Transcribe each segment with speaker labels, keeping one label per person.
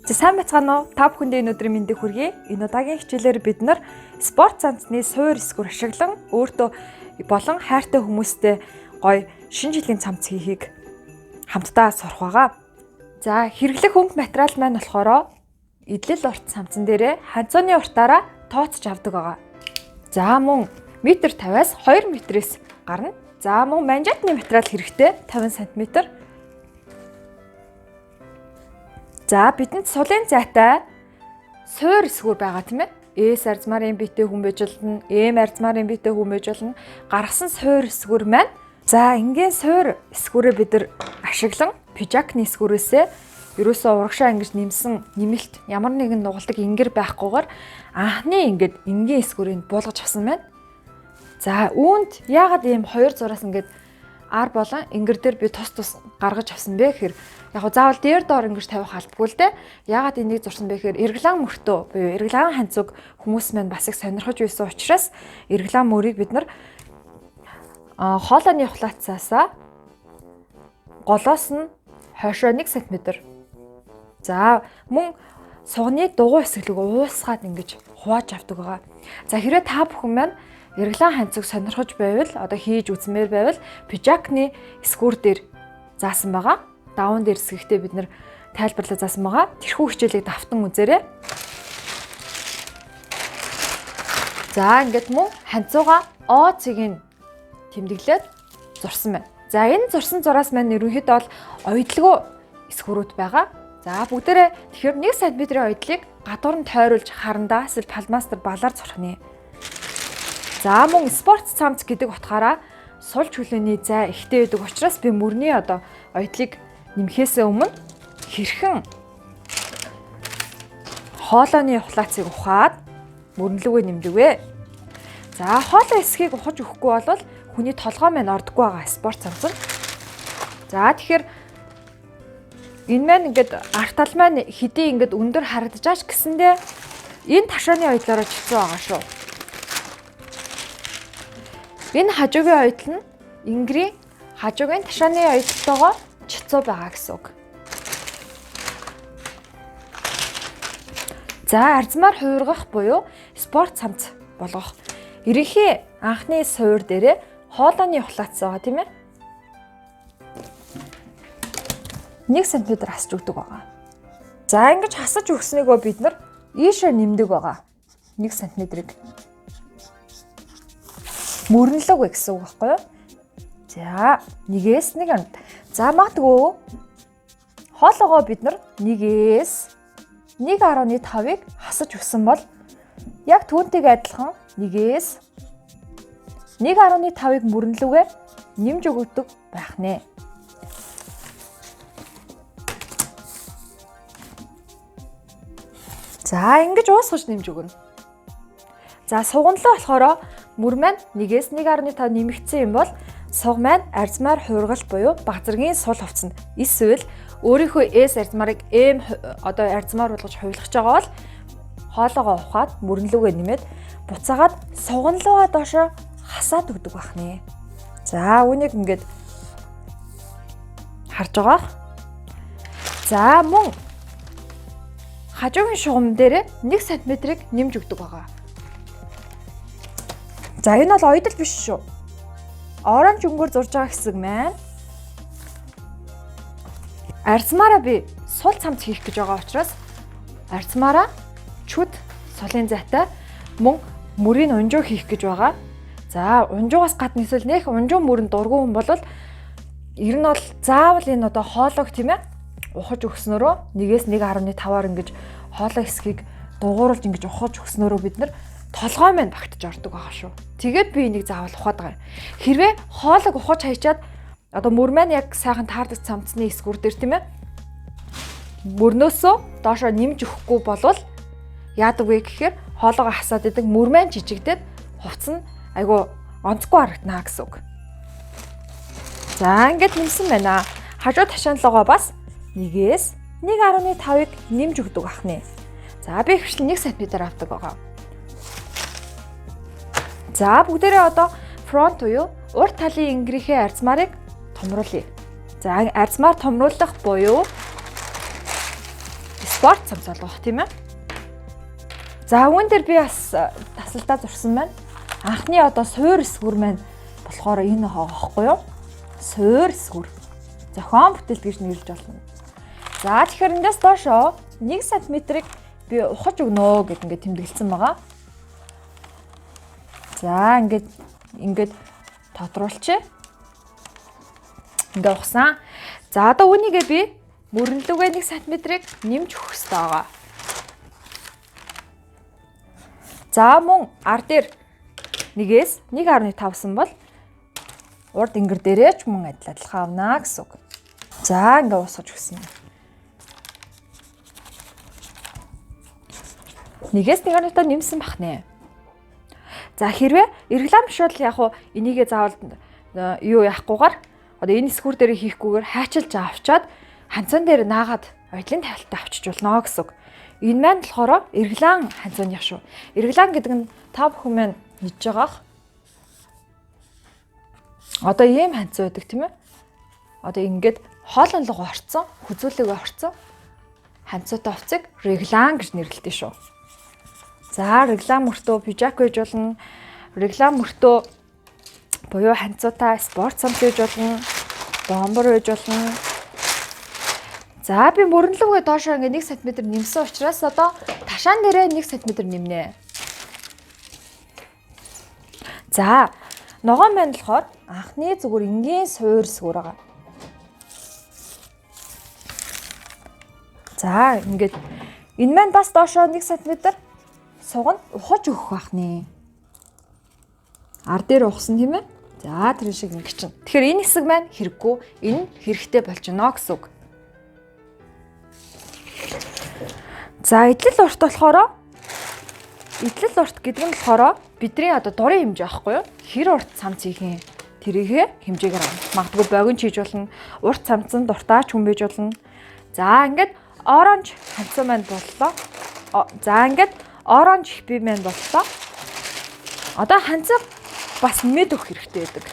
Speaker 1: За сайн байцгаана уу? Та бүхэндээ энэ өдрийн мэндийг хүргэе. Энэ удаагийн хичээлээр бид нар спорт цанцны суур эсгүр ашиглан өөртөө болон хайртай хүмүүстэй гоё шинэ жилийн цамц хийхийг хамтдаа сурах байгаа. За хэрэглэх хөнгө материал маань болохоор эдлэл урт цамцан дээрээ ханцооны уртаараа тооцож авдаг байгаа. За мөн метр 50-аас 2 метрээс гарна. За мөн манжаатны материал хэрэгтэй 50 см. За бидэнд сулын зайтай суур эсгүүр байгаа тийм ээ. С арзмарын биетэй хүн байж болно, М арзмарын биетэй хүн байж болно. Гаргасан суур эсгүүр маань за ингийн суур эсгүүрээ бид нар ашиглан пижакны эсгүүрээсээ ерөөсөө урагшаа ингэж нэмсэн нэмэлт ямар нэгэн нугалдаг ингэр байхгүйгээр анхны ингээд энгийн эсгүүрийг буулгаж авсан байна. За үүнд яагаад ийм хоёр зураас ингээд ар болон ингэр дээр би тус тус гаргаж авсан бэ гэхээр яг хөө заавал дээр доор ингэж тавих албагүй л дээ. Яагаад энийг зурсан бэ гэхээр эрглан мөртөө буюу эрглан ханцуг хүмүүс маань бас их сонирхож байсан учраас эрглан мөрийг бид нар хоолойны хулаацаасаа голоос нь хойшоо 1 см. За мөн сугны дугуй хэсэглэг уусгаад ингэж хувааж авдаг байгаа. За хэрвээ та бүхэн маань эрглэн ханцыг сонирхож байвал одоо хийж үзмээр байвал пижакны эсгүүр дээр заасан байгаа. Даван дээр хэсэгтээ бид нэр тайлбарлаж заасан байгаа. Тэрхүү хичээлийг давтан үзээрэй. За ингээд мөн ханцууга О цэгийг тэмдэглээд зурсан байна. За энэ зурсан зураас маань ерөнхийдөө бол оёдлого эсгүүрүүд байгаа. За бүгдээрээ тэгэхээр 1 см-ийн оёдлыг гадуур нь тойруулж харандаа эсвэл палмастер балаар зурх нэ. За мөн спорт цамц гэдэг утгаараа сул чөлөөний зай ихтэй байдаг учраас би мөрний одоо оёдлыг нэмэхээс өмнө хэрхэн хоолойны хулаацыг ухаад мөрнлөгөө нэмдэг вэ? За хоолой хэсгийг ухаж өгөхгүй бол хүний толгой маань ордоггүй байгаа спорт цамц нь. За тэгэхээр энэ маань ингээд арт тал маань хэдий ингээд өндөр харагдаж ааш гэсэндээ энэ ташааны оёдлоороо чицэн байгаа шүү. Энэ хажуугийн оёдол нь ингрийн хажуугийн ташааны оёдолтойгоо чицүү байгаа гэсэн үг. За арзмаар хуургах буюу спорт цамц болгох. Ерөнхий анхны суур дээрээ хоолойны хулаац байгаа тийм ээ. 1 см хасж өгдөг байгаа. За ингэж хасаж өгснийгөө бид нар ийшээ нэмдэг байгаа. 1 см-ийг. Мөрнөлөг вэ гэсэн үг байхгүй юу? За 1-ээс 1. За магадгүй хоолоогоо бид нар 1-ээс 1.5-ыг хасаж өгсөн бол яг түүнтэйгээ адилхан 1-ээс 1.5-ыг мөрнөлөгээ нэмж өгдөг байх нэ. За ингэж уусгаж нэмж өгнө. За суганлаа болохоор мөр маань 1-ээс 1.5 нэмэгдсэн юм бол суг маань арзмаар хуургал буюу баг зэргийн сул хувцсанд эсвэл өөрийнхөө S арзмаарыг M одоо арзмаар болгож хувилгаж байгаа бол хоолоогоо ухаад мөрнлөгөө нэмээд буцаагаад суганлуугаа доошо хасаад өгдөг байх нэ. За үүнийг ингээд харж байгаа. За мөн хажуугийн шугам дээр 1 см-ийг нэмж өгдөг байгаа. За энэ бол оёдол биш шүү. Оранж өнгөөр зурж байгаа хэсэг маань арзмаараа би сул цамц хийх гэж байгаа учраас арзмаараа чүд сулын зайтай мөн мөрийг унжуу хийх гэж байгаа. За унжуугаас гадна эсвэл нэх унжуу мөрөнд дургүй хүн бол ер нь бол заавал энэ одоо хоолойг тийм ээ ухаж өгснөрөө 1-ээс 1.5-аар ингэж хоолой хэсгийг дугууруулж ингэж ухаж өгснөрөө бид нар толгой маань багтж ордог байгаа шүү. Тэгээд би энийг заавал ухаад байгаа юм. Хэрвээ хоолойг ухаж хайчаад одоо мөр маань яг сайхан таардаг цамцны эсгүр дээр тийм ээ мөрнөөсөө доошоо нэмж өгөхгүй болвол яадаг вэ гэхээр хоолойгоо хасаад идэг мөр маань жижигдээд хувцс нь айгу онцгүй харагдана гэсэн үг. За ингээд нэмсэн байна. Хажуу ташаанлогоо бас 1-ээс 1.5-ыг нэмж өгдөг ах нэ. За би хвшил 1 см авдаг байгаа. За бүгдээрээ одоо фронт буюу урд талын ингэрийнхээ арзмаарыг томруулъя. За арзмаар томруулах буюу Спорт цамц олгох тийм ээ. За үүн дээр би бас тасалдаа зурсан байна. Анхны одоо суур эсгүр маань болохоор энэ байгаа байхгүй юу? Суур эсгүр. Зохион бүтээлт гэж нэрлэж болно. За тэгэхээр эндээс доошоо 1 см-ыг би ухаж өгнө гэд ингээд тэмдэглэсэн байгаа. За ингээд тодруулчих. Ингээ ухсан. За одоо үүнийгээ би мөрөнлөгөө 1 см-ыг нэмж өгөх хэрэгтэй байгаа. За мөн ар дээр 1-ээс 1.5-сан бол урд ингэр дээрээ ч мөн адил адилхан авна гэсэн үг. За ингээ уусгаж өгсөн. 1-ээс 1.5 нэмсэн бах нэ. За хэрвээ реклам биш бол яг уу энийгээ заавал юу яахгүйгээр одоо энэ эсгүүр дээр хийхгүйгээр хайчилж авчаад ханцан дээр наагаад оюутлын тавилтаа авчиж болно гэсэн үг. Энэ маань болохоор реклам ханцааных шүү. Реклам гэдэг нь та бүхэн маань мэдж байгаах. Одоо ийм ханцаа байдаг тийм ээ. Одоо ингээд хоолонлого орцсон, хүзүүлэг орцсон ханцаатай хувцыг реглан гэж нэрлэдэг шүү. За реглан мөртөө пижак байж болно. Реглан мөртөө буюу ханцаатай спорт самс байж болно. Бомбер байж болно. За би мөрөнлөвгөө доошоо ингээд 1 см нэмсэн учраас одоо ташаан дээрээ 1 см нэмнэ. За ногоон маань болохоор анхны зүгээр энгийн суур сүр байгаа. За ингээд энэ маань бас доошоо 1 см сугна ухаж өгөх байх нэ. Ар дээр ухсан тийм ээ. За тэр шиг ингэ чинь. Тэгэхээр энэ хэсэг маань хэрэггүй, энэ хэрэгтэй болж гинэ гэсэн үг. За эдлэл урт болохоор эдлэл урт гэдэг нь болохоор бидний одоо дурын хэмжээ аахгүй юу? Хэр урт цамц хийх юм? Тэрийгэ хэмжээгээр авна. Магадгүй богино хийж болно, урт цамцсан дуртай ч хүн байж болно. За ингээд оранж ханцаа маань боллоо. За ингээд оранж хипи маань боллоо. Одоо ханцаа бас нэмээд өгөх хэрэгтэй байдаг.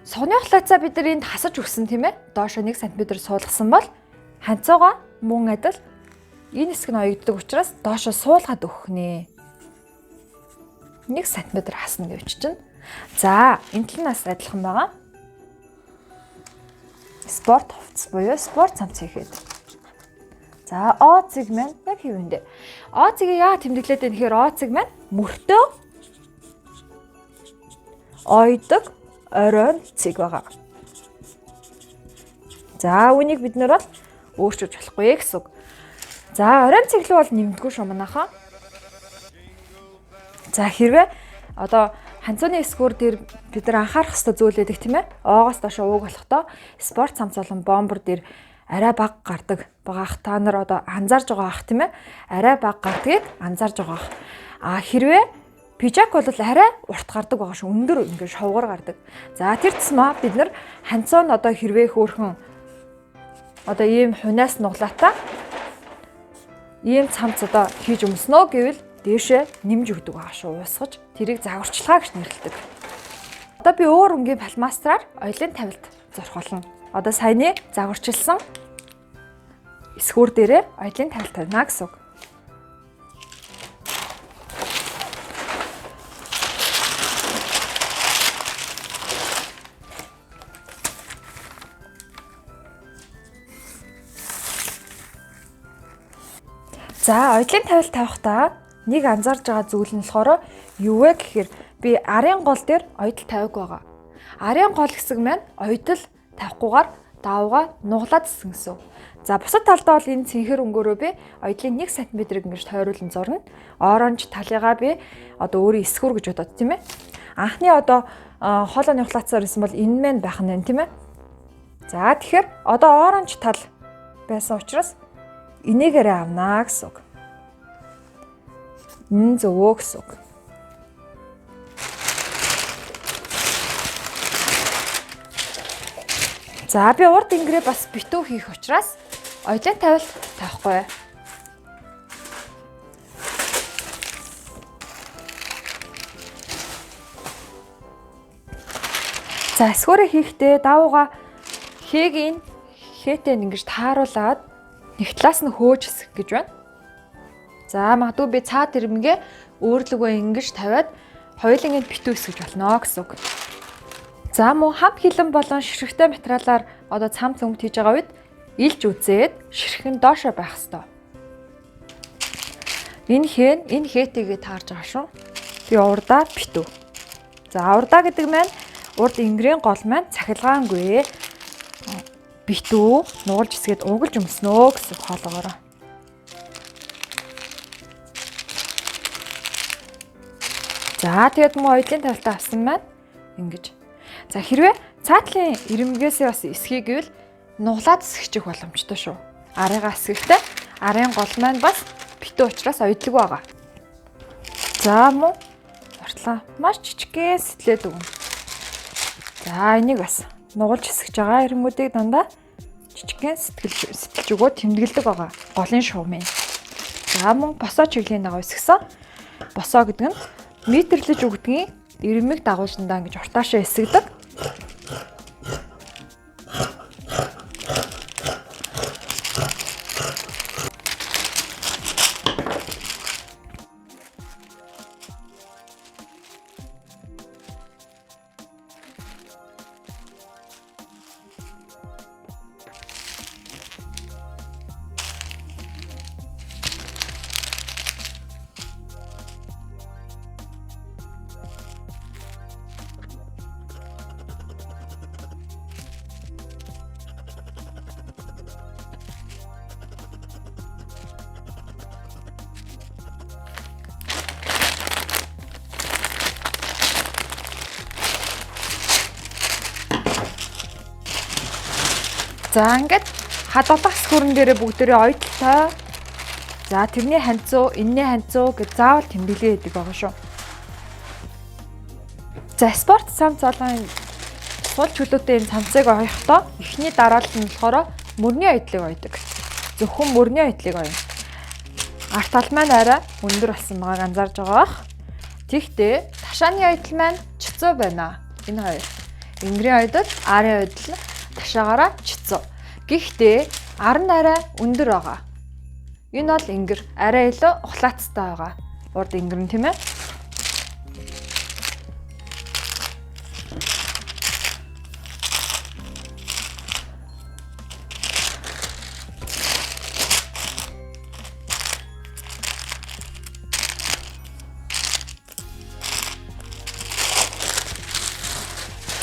Speaker 1: Сугны халаацаа бид нар энд хасаж өгсөн тийм ээ. Доошо 1 см суулгасан бол ханцаагаа мөн адил энэ хэсэг нь оёгддог учраас доошо суулгаад өгөх нэ. 1 см хасна гэж чинь. За, энэ тал нь бас адилхан байгаа. Спорт хувцас буюу спорт цамц хийхэд. За, О цэг маань яг хэвэндээ. О цэгийг яа тэмдэглээд байна гэхээр О цэг маань мөртөө ойдог оройн цэг байгаа. За, үүнийг бид нар бол өөрчилж болохгүй гэсэн үг. За, оройн цэг рүү бол нэмдэггүй шүү манайхаа. За, хэрвээ одоо ханцууны эсгүүр дээр бид нар анхаарах ёстой зүйл байдаг тийм ээ. Оогоос доош ууг болохдоо спорт цамц болон бомбер дээр арай бага гардаг байгаа ах та нар одоо анзаарж байгаа ах тийм ээ. Арай бага гардгийг анзаарж байгаа ах. А хэрвээ пижак бол арай урт гардаг байгаа шүү. Өндөр ингээд шовгор гардаг. За тэр тусмаа бид нар ханцуу нь одоо хэрвээ хөөрхөн одоо ийм хунаас нуглаатай ийм цамц одоо хийж өмснө гэвэл дээшээ нэмж өгдөг байгаа шүү. Уусгаж тэрийг загварчилгаа гэж нэрлэдэг. Одоо би өөр өнгийн фломастераар оёлын тавилт зурх болно. Одоо саяны загварчилсан эсгүүр дээрээ оёлын тавилт тавина гэсэн үг. За оёлын тавилт тавихдаа нэг анзаарж байгаа зүйл нь болохоор юу вэ гэхээр би арын гол дээр оёдол тавиаг байгаа. Арын гол хэсэг маань оёдол тавихгүйгээр давга нуглаад исэн гэсэн. За бусад талдаа бол энэ цэнхэр өнгөөрөө би оёдлын 1 см-ийг ингэж тойруулан зурна. Оранж талыгаа би одоо өөрийн эсгүүр гэж бодоод тийм ээ. Анхны одоо хоолойны хулаацаар исэн бол энэ мэн байх нь тийм ээ. За тэгэхээр одоо оранж тал байсан учраас энийгээрээ авнаа гэсэн үг. Энэ зөв гэсэн үг. За би урд ингэрээ бас битүү хийх учраас оёлын тавилт тавихгүй. За эсгүүрээ хийхдээ давууга хээг хээтэй ингэж тааруулаад Нэг талаас нь хөөж хэсэг гэж байна. За магадгүй би цаад ирмэгээ өөрлөгөө ингэж тавиад хоёулангийн битүү хэсгэж болно гэсэн үг. За мөн хам хилэн болон ширхэгтэй материалаар одоо цамц өмд хийж байгаа үед илж үзээд ширхэн доошо байх ёстой. Энэ хэн энэ хээтэйгээ таарж байгаа шүү. Би урдаа битүү. За урдаа гэдэг маань урд ингэрийн гол маань цахилгаангүй битүү нуулж эсгээд угалж өмснөө гэсэн хоолоогоороо. За тэгээд мөн оюутлын тавилтаа авсан маань ингэж. За хэрвээ цаатлын ирэмгээсээ бас эсхий гэвэл нуглаад эсгчих боломжтой шүү. Арыгаа эсгэхдээ арын гол маань бас битүү учраас оюутлаг байгаа. За мөн уртлаа маш жижигхэн сэтлээд өгнө. За энийг бас нугалж эсгэж байгаа ирмүүдийг дандаа жижигхэн сэтэлж өгөө тэмдэглэдэг байгаа. Голын шуумын. За мөн босоо чиглэлийн дагуу эсгсэн. Босоо гэдэг нь метрлэж өгдгийн ирмэг дагуулжиндаа ингэж уртаашаа эсгдэг. За ингээд хадгалах эсгүүрэн дээрээ бүгдээрээ ойдолтой. За тэрний ханцуу, энэний ханцуу гэж заавал тэмдэглээ гэдэг байгаа шүү. За спорт цамц олон сул чөлөөтэй энэ цамцыг оёхдоо эхний дараалал нь болохоор мөрний ойдлыг ойдог. Зөвхөн мөрний ойдлыг оёно. Арт тал маань арай өндөр болсон байгааг анзаарж байгаа бах. Тэгэхдээ ташааны ойдол маань чицүү байна. Энэ хоёр. Энгэрийн ойдол, арын ойдол нь ташаагаараа чицүү. Гэхдээ ар нь арай өндөр байгаа. Энэ бол ингэр арай илүү ухлаацтай байгаа. Урд ингэр нь тийм ээ.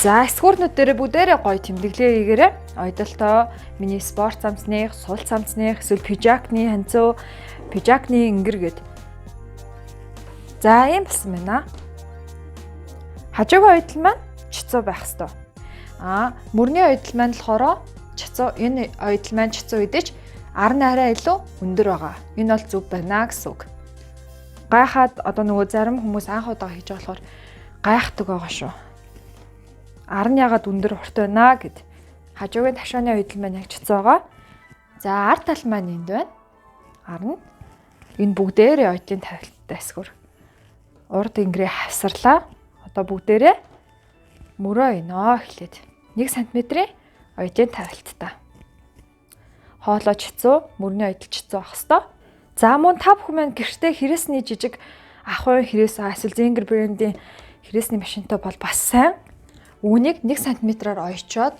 Speaker 1: За эсгүүрнүүд дээр бүгдээрээ гоё тэмдэглээ хийгээрэй. Ойдолтой миний спорт цамцных, сул цамцных, эсвэл пижакны ханцуу, пижакны ингэр гэд. За ийм болсон байна. Хажуугийн ойдол маань чицүү байх ёстой. Мөрний ойдол маань болохоор чицүү, энэ ойдол маань чицүү хэдий ч ар нь арай илүү өндөр байгаа. Энэ бол зөв байна гэсэн үг. Гайхаад одоо нөгөө зарим хүмүүс анх удаа хийж байгаа болохоор гайхдаг байгаа шүү. Ар нь ягаад өндөр урт байна гэд. Хажуугийн ташааны ойдол маань яг чицүү байгаа. За ар тал маань энд байна. Ар нь энэ бүгдээрээ ойдлын тавилттай эсгүр. Урд ингэрээ хавсарлаа. Одоо бүгдээрээ мөрөө инөө эхлээд 1 см-ийн ойдлын тавилттай. Хоолой чицүү, мөрний ойдол чицүү ах хэвээр. За мөн та бүхэн маань гэртээ хэрэгсний жижиг ахуйн хэрэгс эсвэл Zinger брендийн хэрэгсний машинтай бол бас сайн. Үүнийг 1 см-аар ойчоод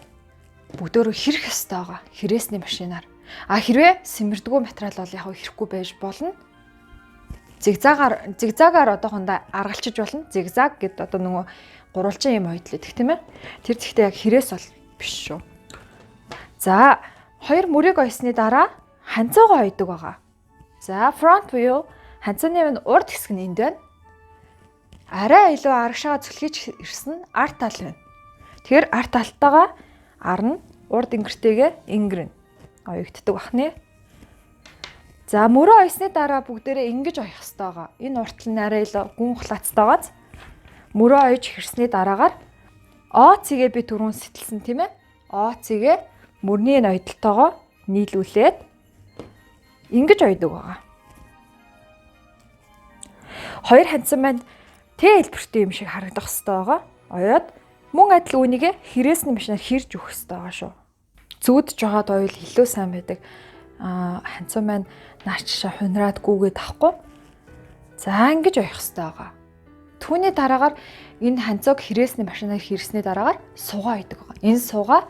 Speaker 1: бүгдөө хэрэх ёстой байгаа хэрэгсний машинаар. А хэрвээ сэмэрдгүү материал бол яг хэрэггүй байж болно. Зигзагаар одоохондоо аргалчиж болно. Зигзаг гэд одоо нөгөө гурвалжин юм ойдлоо гэх тийм ээ. Тэр зэгтээ яг хэрэгс бол биш шүү. За хоёр мөрийг ойсны дараа ханцуугаа ойдог байгаа. За front view ханцууны минь урд хэсэг нь энд байна. Арай илүү арагшаага цөлхийж ирсэн нь арт тал байна. Тэгэхээр арт талтайгаа ар нь урд ингэртэйгээ ингэрнэ. Оёгддог бахны. За мөрөө ойсны дараа бүгдээрээ ингэж оёх ёстой байгаа. Энэ уртал нь арай илүү гүн хулаацтай байгааз мөрөө ойж хэрсний дараагаар О цэгээ би түрүүн сэтэлсэн тийм ээ. О цэгээ мөрний ноёдолтойгоо нийлүүлээд ингэж ойдог байгаа. Хоёр ханцсан маань Т хэлбэртэй юм шиг харагдах ёстой байгаа. Оёод мөн адил үүнийгээ хэрэгсний машинаар хэрж өгөх ёстой байгаа шүү. Зүүдж байгаад оёл илүү сайн байдаг. Ханцуу маань наачшаа хунраад гүгээд авахгүй. За ингэж оёх хэрэгтэй байгаа. Түүний дараагаар энэ ханцууг хэрээсний машинаар хэрсний дараагаар сугаа ойдог байгаа. Энэ сугаа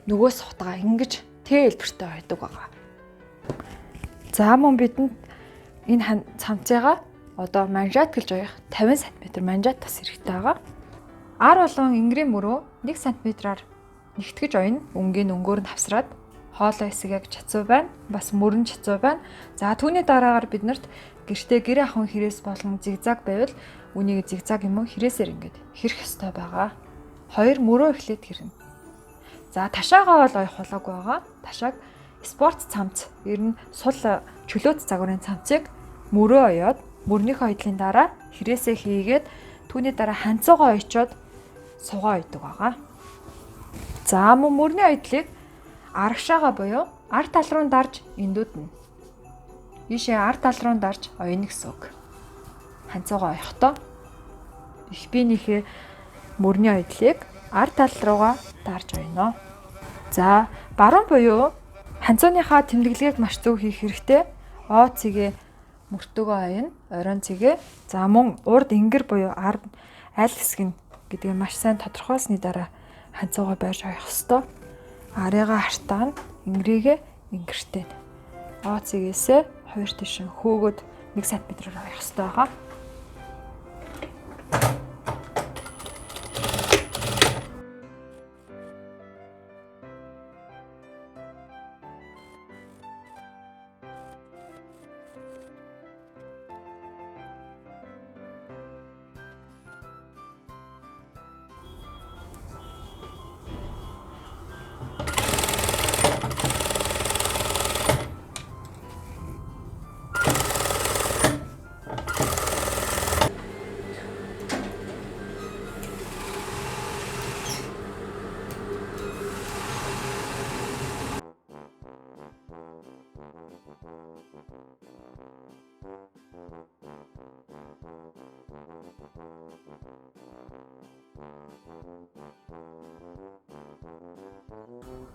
Speaker 1: нөгөө сутгаа ингэж Т хэлбэртэй ойдог байгаа. За мөн бидэнд энэ цамцыгаа одоо манжат гэж оёх 50 см манжат тас хэрэгтэй байгаа. Ар болон энгэрийн мөрөө 1 см-аар нэгтгэж оёно. Өнгийн өнгөөр нь хавсраад хоолой хэсэг яг чацуу байна. Бас мөрөн чацуу байна. За түүний дараагаар биднэрт гэртээ гэр ахуйн хэрээс болон зигзаг байвал үнийг зигзаг юм уу хэрээсээр ингээд хэрэх ёстой байгаа. Хоёр мөрөө эхлээд хэрнэ. За ташаагаа бол оёх болоогүй байгаа. Ташааг спорт цамц ер нь сул чөлөөт загварын цамцыг мөрөө оёод мөрнийхөө оёдлын дараа хэрээсээ хийгээд түүний дараа ханцуугаа ойчоод сугаа ойдог байгаа. За мөн мөрний оёдлыг арагшаага буюу ар тал руу дарж эндүүднэ. Ийшээ ар тал руу дарж оёно гэсэн үг. Ханцуугаа оёхдоо их биенийхээ мөрний оёдлыг ар тал руугаа дарж оёно. За баруун буюу ханцууныхаа тэмдэглэгээг маш зөв хийх хэрэгтэй. О цэгээ мөртөөгөө оёно, оройн цэгээ. За мөн урд ингэр буюу ар аль хэсэг нь гэдгийг маш сайн тодорхойлсны дараа ханцуугаа байрж оёх ёстой. Арыгаа хартаа нь ингэрийгээ ингэртэй. О цэгээсээ хоёр тишин хөөгөөд 1 см-аар оёх ёстой байгаа.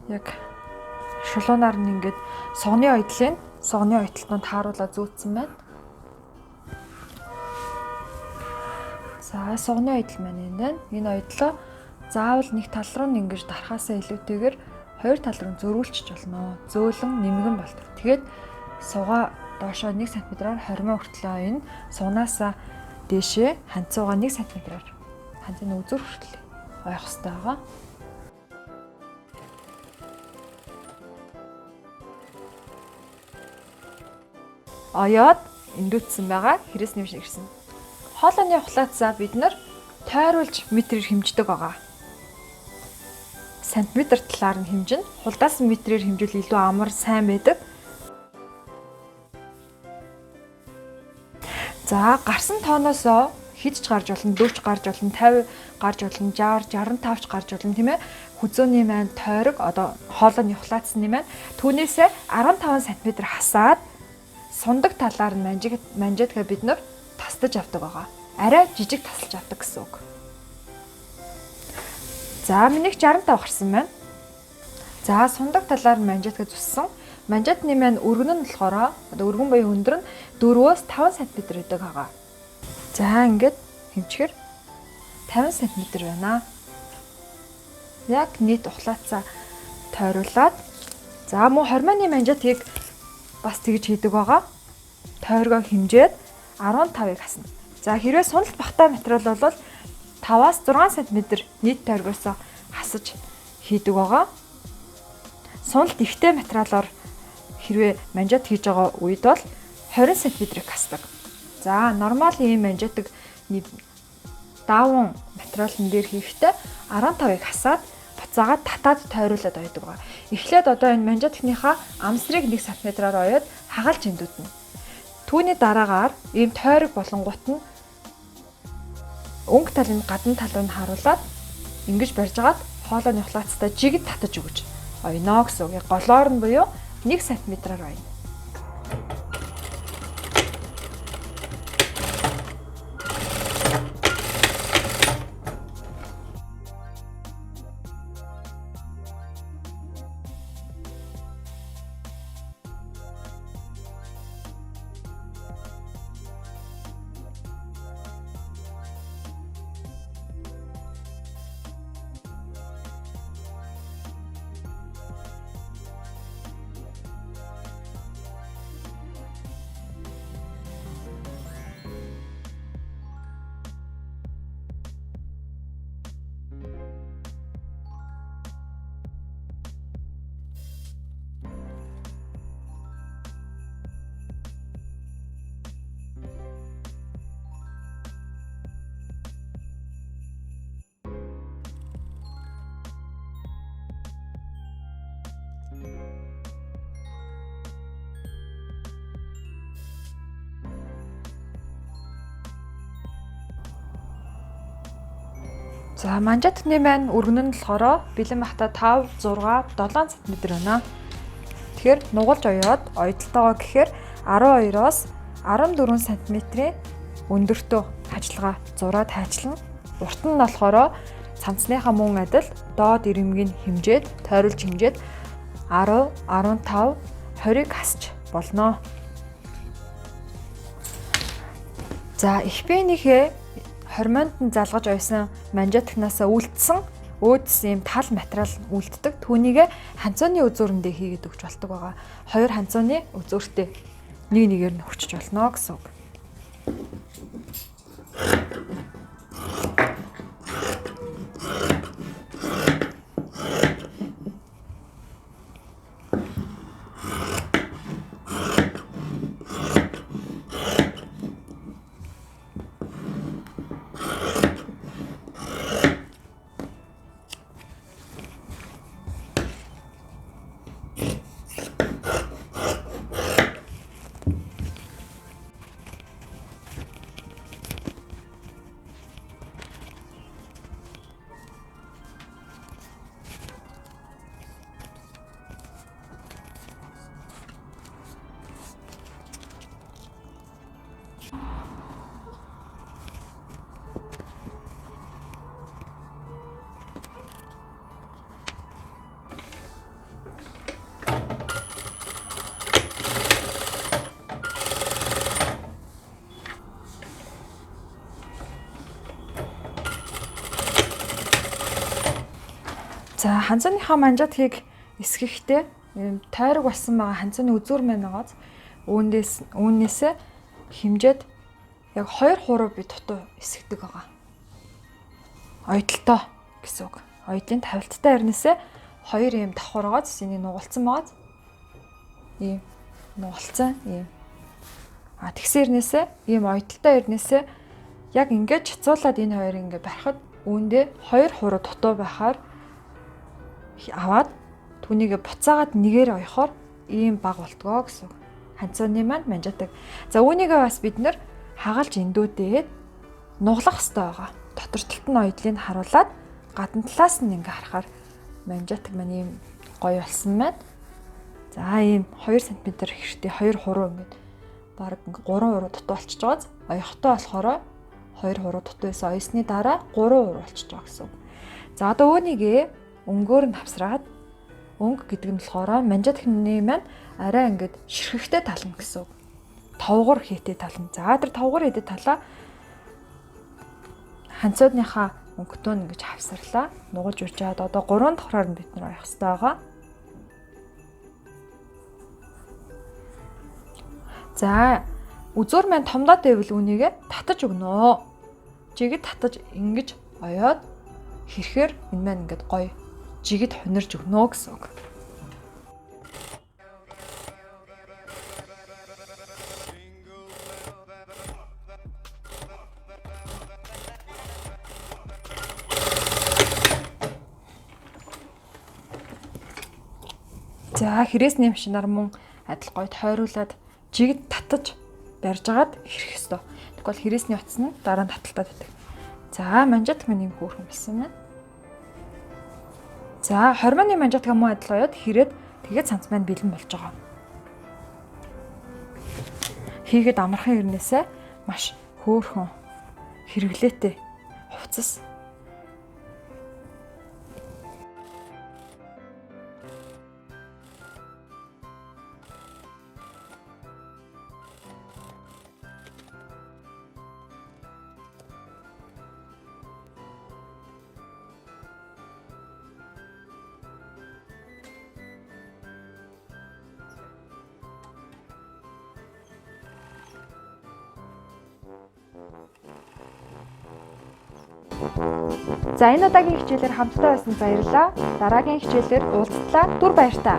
Speaker 1: Яг шулуунаар нь ингээд сугны ойдлын сугны ойдолтод тааруулаа зүүцсэн байна. За сугны ойдол маань энэ байна. Энэ ойдлоо заавал нэг тал руу нь ингэж дарахаасаа илүүтэйгээр хоёр тал руу зөрүүлчих болно. Зөөлөн нэмгэн болдог. Тэгээд сугаа доошоо 1 см-аар 20 хүртэл оёно. Сугнаасаа дээшээ ханцуугаа 1 см-аар ханцын үзүр хүртэл ойх хэрэгтэй байгаа. Оёод эндүүцсэн байгаа хэрээс нэмш ирсэн. Хоолойны ухлаацаа бид нар тойруулж метрээр хэмждэг байгаа. Сантиметр талаар нь хэмжинэ. Хулдаас метрээр хэмжүүл илүү амар сайн байдаг. За гарсан тооноосоо хэд ч гарч болно, 40 гарч болно, 50 гарч болно, 60, 65 ч гарч болно тийм ээ. Хүзөөний маань тойрог одоо хоолойны ухлаацсны маань түүнээсээ 15 см хасаад сундаг талаар нь манжидгаа бид нар тасдаж авдаг байгаа. Арай жижиг тасалж авдаг гэсэн үг. За минийх 65 гарсан байна. За сундаг талаар нь манжидгаа зүссэн. Манжидны маань өргөн нь болохоор одоо өргөн буюу өндөр нь 4-өөс 5 см байдаг байгаа. За ингээд хэмжихээр 50 см байна. Яг нийт ухлаацаа тойруулаад за мөн хормооны манжидыг бас тэгж хийдэг байгаа. Тойргоо хэмжээд 15-ыг хасна. За хэрвээ суналт багтаа материал бол 5-аас 6 см нийт тойргоосоо хасаж хийдэг байгаа. Суналт ихтэй материалаар хэрвээ манжид хийж байгаа үед бол 20 см-ийг хасдаг. За нормал ийм манжидыг даавн материалн дээр хийхдээ 15-ыг хасаад буцаагаад татаад тойруулаад ойдог байгаа. Эхлээд одоо энэ манжидныхаа амсрыг 1 см-аар оёод хагалж эндүүднэ. Түүний дараагаар ийм тойрог болонгууд нь өнгө талын гадна тал руу нь харуулад ингэж барьж агаад хоолойны ухлаацтай жигд татаж өгөж оёно гэсэн үг. Голоор нь буюу 1 см-аар оёно. За манжаатны маань өргөн нь болохоор бэлэн бахта 5, 6, 7 см байна. Тэгэхээр нугалж оёод ойдолтойгоо гэхээр 12-оос 14 см-ийн өндөртөө ажиллагаа зураад хайчлана. Урт нь болохоор цамцныхаа мөн адил доод ирэмгийг хэмжээд, тойруулж хэмжээд 10, 15, 20-ыг хасч болно. За их биенийхээ хормонд нь залгаж ойсон манжаатхнаасаа үлдсэн өөдс ийм тал материал үлддэг. Түүнийг ханцооны үзүүрэндээ хийгээд өгч болдог байгаа. Хоёр ханцооны үзүүртэй нэг нэгээр нь хурчиж болно гэсэн үг. За ханцааныхаа манжаатхийг эсгэхдээ ийм тойрог болсон байгаа ханцааны үзүүр маань байгааз үүнээсээ хэмжээд яг 2 хуруу би дутуу эсгдэг байгаа. Ойдолтой гэсэн үг. Ойдлын тавилттай хэрнээсээ хоёр ийм давхар байгааз энийг нугалцсан байгааз ийм нугалцсан ийм. А тэгсэн хэрнээсээ ийм ойдолтой хэрнээсээ яг ингээд чацуулаад энэ хоёрыг ингээд барихад үүндээ 2 хуруу дутуу байхаар аваад түүнийг буцаагаад нэгээр оёхоор ийм баг болтгоо гэсэн үг. Ханцооны маань манжаадаг. За үүнийгээ бас бид нэр хагалж эндүүдээд нуглах хэрэгтэй байгаа. Дотор талд нь ойдлыг харуулад гадна талаас нь ингээ харахаар манжаатаг маань ийм гоё болсон байна. За ийм 2 см хэрэгтэй 2 хуруу ингээд баг ингээ 3 хуруу дутуу болчихж байгааз оёхтой болохоор 2 хуруу дутуу байсан оёсны дараа 3 хуруу болчихж байгаа гэсэн үг. За одоо үүнийгээ өнгөөр нь хавсраад өнгө гэдэг нь болохоор манжаатхны маань арай ингээд ширхэхтэй тална гэсэн үг. Товгор хийтэй тална. За тэр товгор хийтэй талаа ханцуудныхаа өнгөтөө нь ингэж хавсарлаа. Нугалж уржаад одоо 3 давхраар нь бид нар оёх хэрэгтэй байгаа. За үзүүр маань томдоод байвал үүнийгээ татаж өгнө. Жигэд татаж ингэж оёод хэрхээр энэ маань ингээд гоё жигэд хунирж өгнө гэсэн үг. За хэрээсний машинаар мөн адил гоё тойруулаад жигэд татаж барьж агаад хэрэх ёстой. Тэгвэл хэрээсний утас нь дараа нь таталтаад байдаг. За манжаат маань юм хөөрхөн болсон байна. За хормоны манжаатгаа мөн адил оёод хэрээд тэгээд цанц маань бэлэн болж байгаа. Хийгээд амархан хэрнээсээ маш хөөрхөн хэрэглээтэй хувцас. За энэ удаагийн хичээлээр хамтдаа байсан баярлалаа. Дараагийн хичээлээр уулзтлаа. Түр баяртай.